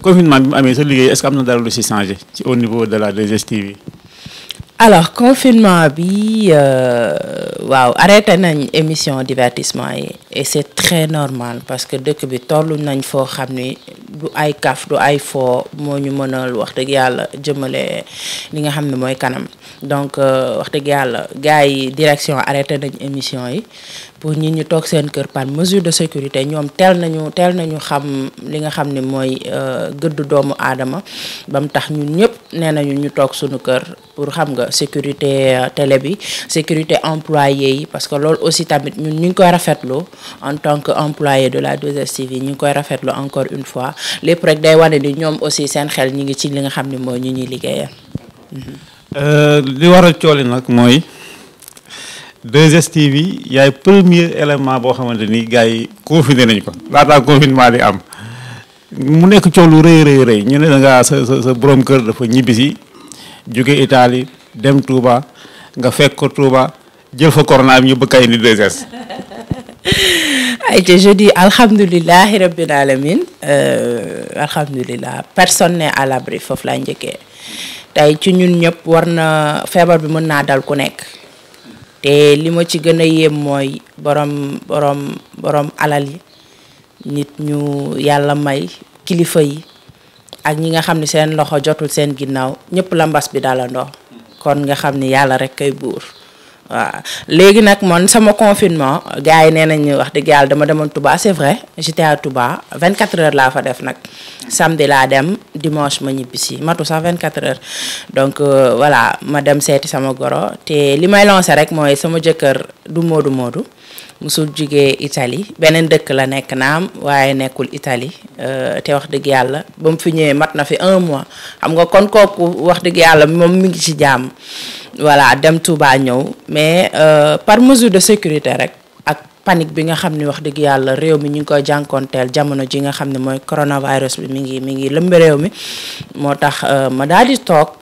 confinement bi mu amee sa liggéey est-ce que am na dara lu si changé ci au niveau de la 2STV. alors confinement bi waaw arrêté nañ émission divertissement yi et c'est très normal parce que dëkk bi tollu nañ foo xam ni du ay kaf du ay foo moo ñu mënal wax dëgg yàlla jëmale li nga xam ne mooy kanam donc wax dëgg yàlla gars yi direction arrêté nañ émission yi pour ñi ñu toog seen kër par mesure de sécurité ñoom teel nañu xam li nga xam ne mooy gëdd doomu aadama ba mu tax ñun ñëpp nee nañu ñu toog suñu kër pour xam nga sécurité télé bi sécurité employé yi parce que loolu aussi tamit ñun ñu ngi koy rafetlu en tant que employé de la 2STV ñu ngi koy rafetlu encore une fois lépp rek day wane ni ñoom aussi seen xel ñi ngi ci li nga xam ne mooy ñu ñuy liggéeyal. li waral cooli nag mooy 2STV yaay premier élément boo xamante ni gars yi confiné nañu ko laataa confinement di am mu nekk coow lu rëy ñu ne da ngaa sa borom kër dafa ñibbisi jóge Italie dem Touba nga fekk ko Touba jël fa corona bi ñu bëgg a indi 2S. ay te je dis alhamdulilahi rabbil alamin alhamdulilah personne n'est à l'abri foofu laa njëkkee tey ci ñun ñëpp war na feebar bi mën naa dal ku nekk te li ma ci gën a yéem mooy borom alal yi nit ñu yàlla may kilifa yi ak ñi nga xam ne seen loxo jotul seen ginnaaw ñëpp la mbas bi dalandoo kon nga xam ni yàlla rek kay buur waaw léegi nag man sama confinement gars yi nee nañu wax dëgg yàlla dama demoon Touba c'est vrai j'étais à Touba 24 heures laa fa def nag samedi laa dem dimanche ma ñibbisi matu sax 24 heures donc voilà ma dem seeti sama goro te li may lancer rek mooy sama jëkkër du moodu musul jugee Italie beneen dëkk la nekk naam waaye nekkul Italie te wax dëgg yàlla ba mu fi ñëwee mat na fi 1 mois xam nga kon kooku wax dëgg yàlla moom mi ngi ci jàmm voilà dem Touba ñëw mais par mesure de sécurité rek ak panique bi nga xam ne wax dëgg yàlla réew mi ñu ngi koy jànkoonteel jamono ji nga xam ne mooy coronavirus bi mi ngi lëmb réew mi moo tax ma daal di toog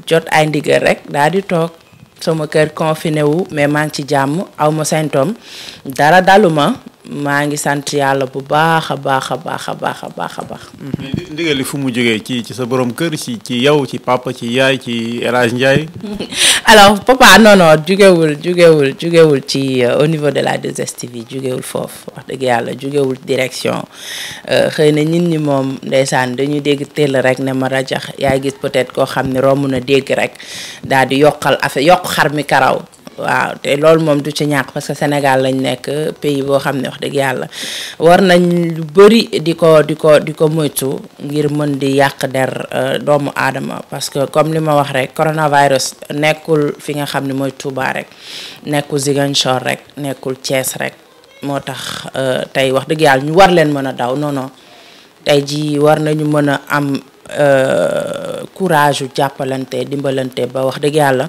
jot ay ndigal rek daal di toog sama kër confiné wu mais maa ngi ci jàmm aw ma symptôme dara daluma maa ngi sant yàlla bu baax a baax. mais ndigal li fu mu jógee ci sa borom kër ci yow ci papa ci yaay ci El Hadj Ndiaye. alors papa non jugewul ci au niveau de la 2STV jugewul foofu wax dëgg yàlla jugewul direction xëy na nit ñi moom ndeysaan dañuy dégg teel rek ne ma rajax yaay gis peut-être koo xam ne romb na dégg rek daal di yokk xar mi karaw. waaw te loolu moom du ci ñàkk parce que Sénégal lañ nekk pays boo xam ne wax dëgg yàlla war nañ lu bëri di ko moytu ngir mën di yàq der doomu aadama parce que comme li ma wax rek coronavirus nekkul fi nga xam ne mooy Touba rek nekkul Ziguinchor rek nekkul Thiès rek moo tax tey wax dëgg yàlla ñu war leen mën a daw non tey ji war nañu mën a am courage yu jàppalante dimbalante ba wax dëgg yàlla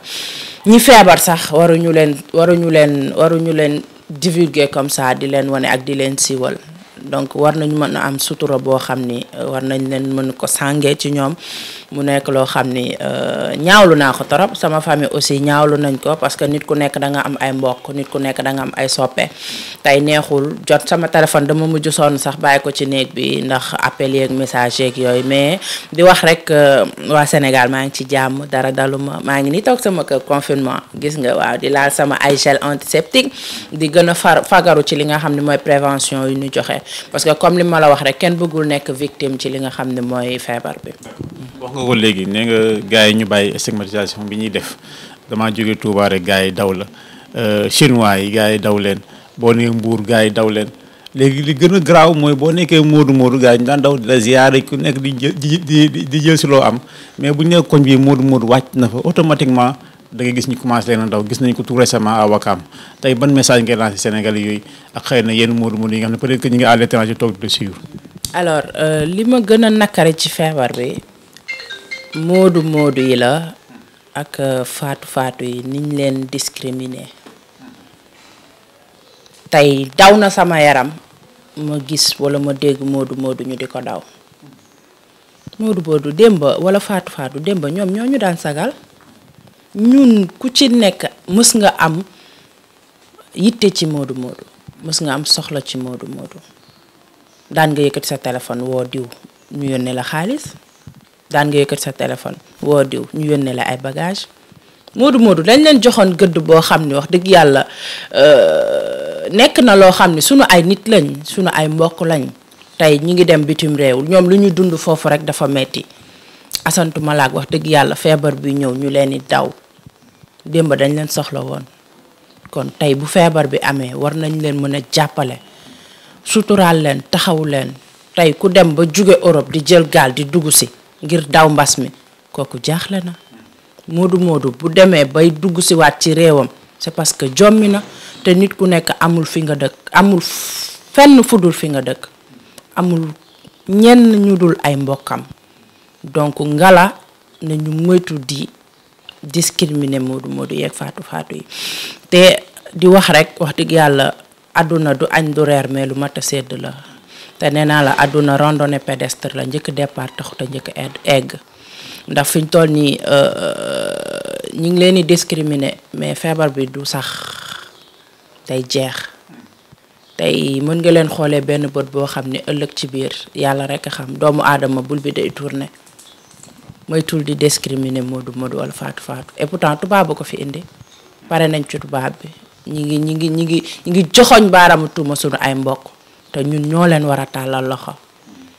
ñi feebar sax waruñu leen divulguer comme ça di leen wane ak di leen siiwal donc war nañu mën a am sutura boo xam ni war nañ leen mën ko sàngee ci ñoom mu nekk loo xam ni ñaawlu naa ko torop sama famille aussi ñaawlu nañ ko parce que nit ku nekk da nga am ay mbokk nit ku nekk da nga am ay soppe tey neexul jot sama téléphone dama mujj sonn sax bàyyi ko ci néeg bi ndax appel yeeg message yeeg yooyu mais di wax rek waa Sénégal maa ngi ci jàmm dara daluma maa ngi ni toog sama kër confinement gis nga waaw di laal sama ay gel antiseptique di gën a fagaru ci li nga xam ne mooy prévention yu ñu joxe parce que comme li ma la wax rek kenn bëggul nekk victime ci li nga xam ne mooy feebar bi. wax nga ko léegi nee nga gars yi ñu bàyyi stigmatisation bi ñuy def damaa jóge Touba rek gars yi daw la chinois yi gars yi daw leen boo nee Mbour gars yi daw leen léegi li gën a garaaw mooy boo nekkee Moodu gars yi ñu daan daw di la ziyaare ku nekk di jël si loo am mais bu ñu nekk koñ bi Moodu wàcc na fa automatiquement da ngay gis ñu commencé leen a daw gis nañ ko tout récemment à Wakam tey ban message ngay lancé Sénégalais yooyu ak xëy na yenn Moodu yi nga xam ne peut-être que ñu ngi à l'étranger toog di suivre. alors li ma gën a nakari ci feebar bi Moodu yi la ak faatu yi niñ leen discriminer tey daw na sama yaram ma gis wala ma dégg Moodu ñu di ko daw Moodu démba wala faatu démba ñoom ñoo ñu daan sagal ñun ku ci nekk mës nga am yitte ci Modou Modou mës nga am soxla ci Modou Modou daan nga yëkkati sa téléphone woo diw ñu yónnee la xaalis daan nga yëkkati sa téléphone woo diw ñu yónnee la ay bagage Modou Modou dañ leen joxoon gëdd boo xam ni wax dëgg yàlla nekk na loo xam ni sunu ay nit lañ sunu ay mbokk lañ tey ñi ngi dem bitim réew ñoom lu ñu dund foofu rek dafa metti asantu malaak wax dëgg yàlla feebar bi ñëw ñu leen di daw démb dañ leen soxla woon kon tey bu feebar bi amee war nañ leen mën a jàppale suturaal leen taxaw leen tey ku dem ba jóge Europe di jël gaal di dugg si ngir daw mbas mi kooku jaaxle na Modou Modou bu demee bay dugg si waat ci réewam c'est parce que jommi na te nit ku nekk amul fi nga dëkk amul fenn fudul fi nga dëkk amul ñenn ñu dul ay mbokkam donc ngala na ñu moytu di discriminer Modou Modou yeeg faatu yi te di wax rek wax dëgg yàlla àdduna du añ du reer mais lu mat a sedd la te nee naa la àdduna randonnée pédestre la njëkk départ taxut a njëkk egg ndax fi ñu toll nii ñu ngi leen di discriminer mais feebar bi du sax tey jeex tey mën nga leen xoolee benn bët boo xam ne ëllëg ci biir yàlla rek a xam doomu aadama bul bi day tourner moytul di discriminer Modou Modou wala faatu et pourtant tubaab ba ko fi indi pare nañ ci tubaab bi ñi ngi joxoñ baaraamu tuuma sunu ay mbokk te ñun ñoo leen war a tàllal loxo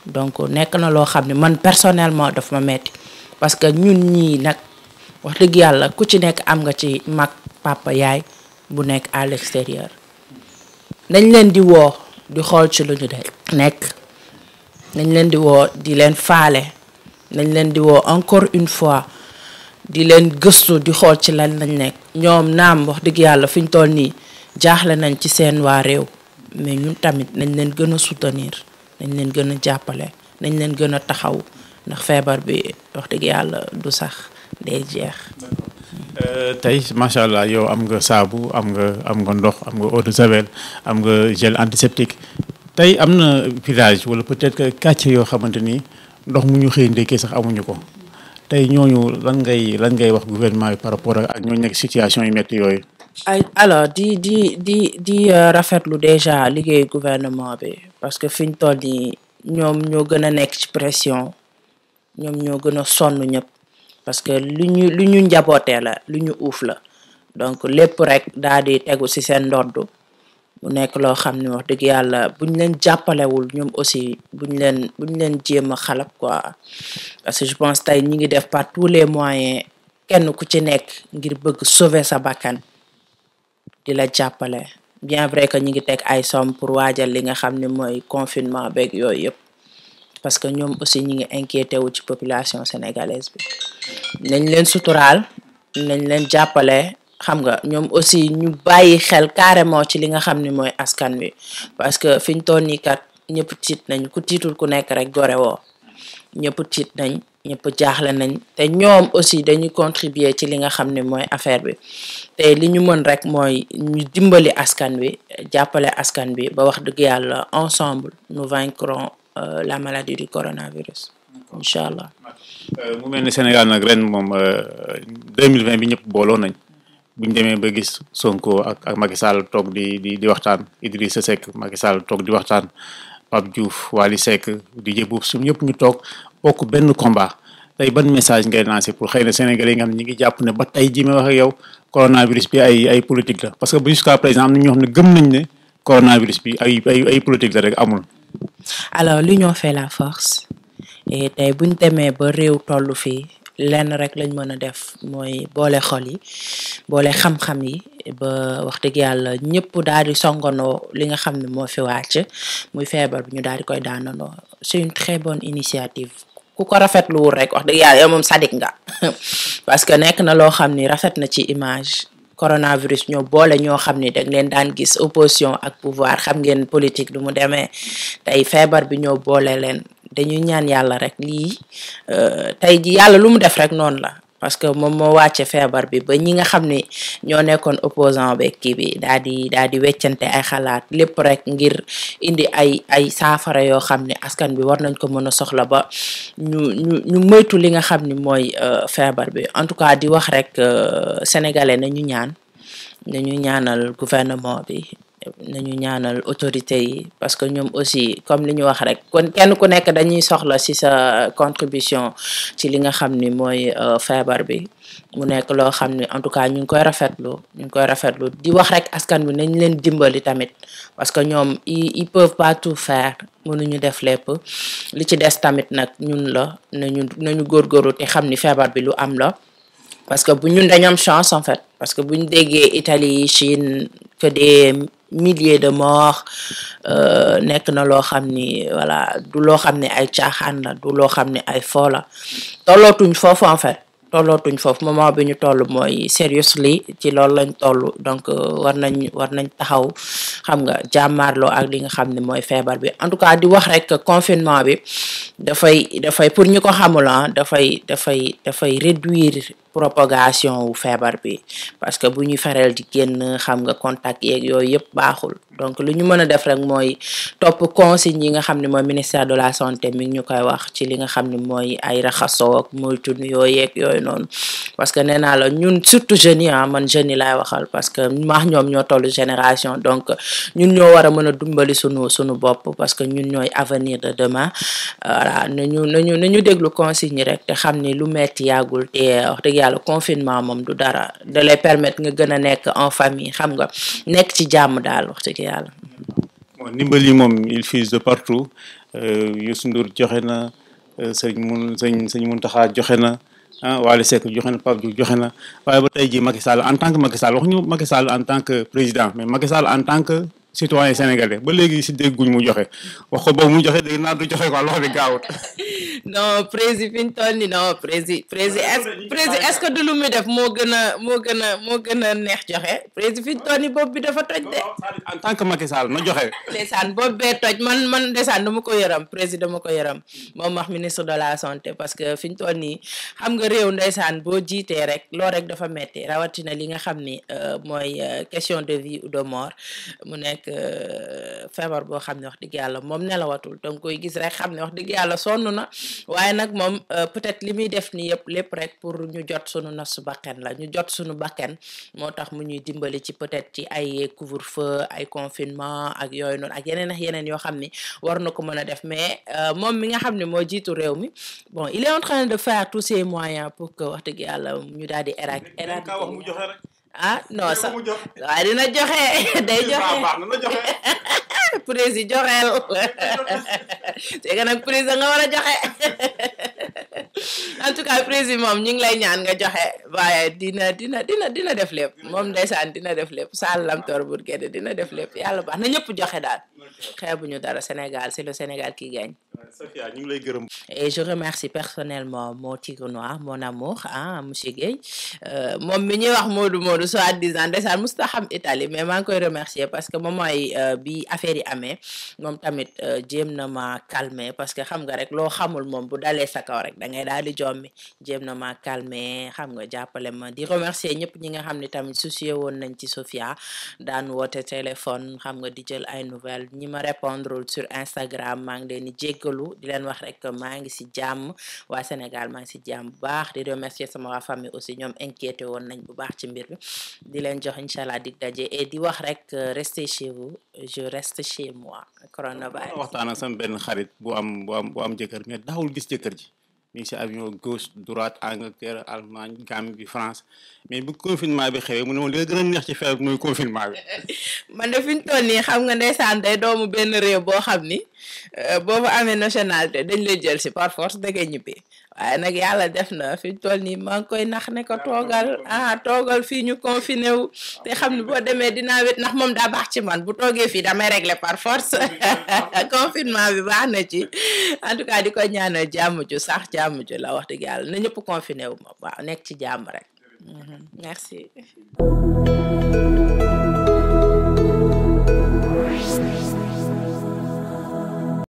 donc nekk na loo xam ne man personnellement daf ma metti parce que ñun ñii nag wax dëgg yàlla ku ci nekk am nga ci mag papa yaay bu nekk à l'extérieur nañ leen di woo di xool ci lu ñu de nekk nañ leen di woo di leen faale nañ leen di woo encore une fois di leen gëstu di xool ci lan lañ nekk ñoom naam wax dëgg yàlla fi ñu toll nii jaaxle nañ ci seen waa réew mais ñun tamit nañ leen gën a soutenir nañ leen gën a jàppale nañ leen gën a taxaw ndax feebar bi wax dëgg yàlla du sax day jeex. tey macha allah yow am nga saabu am nga ndox am nga eau de javel am nga gel antiseptique tey am na village wala peut-être que quartier yoo xamante ni ndox mu ñu xëy ndekkee sax amuñu ko tey ñooñu lan ngay wax gouvernement bi par rapport ak ñooñu nekk situation yu métti yooyu. alors di rafetlu déjà liggéey gouvernement bi parce que fi ñu toll nii ñoom ñoo gën a nekk ci pression ñoom ñoo gën a sonn ñëpp parce que lu ñu njabootee la lu ñu uuf la donc lépp rek daal di tegu ci seen ndodd mu nekk loo xam ne wax dëgg yàlla buñ leen jàppalewul ñoom aussi buñ leen jéem a xalab quoi parce que je pense tey ñi ngi def par tous les moyens kenn ku ci nekk ngir bëgg sauver sa bakkan di la jàppale bien vrai que ñi ngi teg ay somme pour waajal li nga xam ne mooy confinement beeg yooyu yëpp parce que ñoom aussi ñi ngi inquiété wu ci population sénégalaise bi nañ leen suturaal nañ leen jàppale xam nga ñoom aussi ñu bàyyi xel carrément ci li nga xam ne mooy askan wi parce que fi ñu toll nii kat ñëpp tiit nañ ku tiitul ku nekk rek gore woo ñëpp tiit nañ ñëpp jaaxle nañ te ñoom aussi dañuy contribuer ci li nga xam ne mooy affaire bi te li ñu mën rek mooy ñu dimbali askan wi jàppale askan bi ba wax dëgg yàlla ensemble nous vaincrons la maladie du coronavirus incha allah. mu mel ni Sénégal nag ren moom 2020 bi ñëpp booloo nañ buñ demee ba gis Sonko ak Macky Sall toog di waxtaan Idrissa Seck Macky Sall toog di waxtaan Pape Diouf Wali Seck di jëbbu su ñëpp ñu toog bokk benn combat tey ban message ngay lancé pour xëy na Sénégalais yi nga xam ne ñi ngi jàpp ne ba tey ji may wax ak yow coronavirus bi ay politique la parce que bu jusqu'à présent am na ñoo xam ne gëm nañ ne coronavirus bi ay politique la rek amul. alors l'union fait la force et tey buñ demee ba réew tollu fii lenn rek lañ mën a def mooy boole xol yi boole xam-xam yi ba wax dëgg yàlla ñëpp daal di songandoo li nga xam ne moo fi wàcc muy feebar bi ñu daal di koy daanandoo c'est une très bonne initiative ku ko rafetluwul rek wax dëgg yàlla yow moom sadik nga parce que nekk na loo xam ni rafet na ci image coronavirus ñoo boole ñoo xam ni dag leen daan gis opposition ak pouvoir xam ngeen politique du mu demee tey feebar bi ñoo boole leen dañuy ñaan yàlla rek lii tey ji yàlla lu mu def rek noonu la parce que moom moo wàcce feebar bi ba ñi nga xam ne ñoo nekkoon opposant beeg kii bi daal di weccante ay xalaat lépp rek ngir indi ay saafara yoo xam ne askan bi war nañ ko mën a soxla ba ñu moytu li nga xam ni mooy feebar bi en tout cas di wax rek sénégalais nañu ñaan nañu ñaanal gouvernement bi nañu ñaanal autorité yi parce que ñoom aussi comme li ñu wax rek kon kenn ku nekk dañuy soxla ci sa contribution ci li nga xam ni mooy feebar bi mu nekk loo xam ni en tout cas ñu ngi koy rafetlu di wax rek askan bi nañ leen dimbali tamit parce que ñoom ils peuvent pas tout faire mënuñu def lépp li ci des tamit nag ñun la nañu góorgóorlu te xam ni feebar bi lu am la parce que bu ñun dañu am chance en fait parce que bu ñu déggee Italie Chine que des milliers de morts nekk na loo xam ni voilà du loo xam ne ay caaxaan la du loo xam ne ay fo la tollootuñ foofu en fait tollootuñ foofu moment bi ñu toll mooy seriously ci loolu lañ toll donc war nañ taxaw xam nga jàmmaarloo ak li nga xam ne mooy feebar bi en tout cas di wax rek confinement bi dafay pour ñu ko xamul dafay réduire propagation wu feebar bi parce que bu ñu faral di génn xam nga contact yeeg yooyu yëpp baaxul donc lu ñu mën a def rek mooy topp consignes yi nga xam ne mooy ministère de la santé mi ngi ñu koy wax ci li nga xam ne mooy ay raxasoo ak moytu yooyu yeeg yooyu noonu parce que nee naa la ñun surtout jeunes yi man jeunes yi laay waxal parce que maax ñoom ñoo tollu génération donc ñun ñoo war a mën a dimbali sunu bopp parce que ñun ñooy avenir de demain voilà nañu déglu consignes yi rek te xam ni lu metti yàggul te wax dëgg yàlla confinement moom du dara da lay permettre nga gën a nekk en famille xam nga nekk ci jàmm daal wax dëgg yàlla. bon ndimbal yi moom il fuse de partout Youssou Ndour joxe na sëñ Mountakha joxe na Wally Seck joxe na Pape Diouf joxe na waaye ba tey jii Macky Sall en tant que Macky Sall waxuñu Macky Sall en tant que président mais Macky Sall en tant que citoyen sénégalais ba léegi si dégguñ mu joxe wax ko boobu mu joxe dégg naa du joxe quoi loxo bi gaawut. non président fi ñu toll nii non président est-ce que du lu muy def moo gën a neex joxe président fi ñu toll nii bopp bi dafa toj de. en tant que Macky Sall na joxe. ndeysaan bopp bee toj man ndeysaan dama ko yëram président dama ko yëram moom wax ministre de la santé parce que fi ñu toll nii xam nga réew ndeysaan boo jiitee rek loolu rek dafa metti rawatina li nga xam ni mooy question de vie ou de mort mu nekk feebar boo xam ne wax dëgg yàlla moom nelawatul donc koy gis rek xam ne wax dëgg yàlla sonn na waaye nag moom peut-être li muy def ni yëpp lépp rek pour ñu jot sunu nasu bakken la ñu jot sunu bakken moo tax mu ñuy dimbali ci peut-être ci ay couvre-feu ay confinement ak yooyu noonu ak yeneen yoo xam ni war na ko mën a def mais moom mi nga xam ne moo jiitu réew mi bon il est en train de faire tous ses moyens pour que wax dëgg yàlla ñu daal di non sax waaye dina joxe day joxe président joxeel c'est que nag président nga war a joxe en tout cas président moom ñu ngi lay ñaan nga joxe waaye dina def lépp moom ndeysaan dina def lépp Sall Lamtoor Bour Guédé dina def lépp yàlla baax na ñëpp joxe daal xeebuñu dara Sénégal c'est le Sénégal qui gagne. Sophia ñu ngi lay gërëm. Et je remercie personnellement mon tigre noir mon amour monsieur Guèye moom mi ñuy wax Modou soi-disant ndeysaan musta xam Italie mais maa ngi koy remercier parce que moom mooy bi affaire yi amee moom tamit jéem na ma calmer parce que xam nga rek loo xamul moom bu dalee sa kaw rek da ngay daal di jommi jéem na ma calmer xam nga jàppale ma di remercier ñëpp ñi nga xam ne tamit soucié woon nañ ci Sophia daan woote téléphone xam nga di jël ay nouvelles ñi ma répondre sur Instagram maa ngi leen di jéggalu di leen wax rek maa ngi si jàmm waa Sénégal maa ngi si jàmm bu baax di remercier sama waa famille aussi ñoom inquiété woon nañ bu baax ci mbir bi di leen jox inchallah dig daje et di wax rek restez chez vous je reste chez moi coronavirus. waxtaan ak sama benn xarit bu am jëkkër mais daawul gis jëkkër ji mi ngi si avion gauche droite Angleterre Allemagne Gambie France mais bu confinement bi xewee mu ne moom li nga gën a neex ci feebar bi mooy confinement bi. man de fi ñu toll nii xam nga ndeysaan day doomu benn réew boo xam ni boo fa amee nationalité dañ lay jël si par force da ngay ñibbi waaye nag yàlla def na fi ñu toll nii maa ngi koy nax ne ko toogal fii ñu confiné wu te xam ne boo demee dinaa wét ndax moom daa baax ci man bu toogee fii damay régler par force confinement bi baax na ci en tout cas di ko ñaanal jàmm ju sax jàmm ju la wax dëgg yàlla na ñëpp confiné wu ma waaw nekk ci jàmm rek merci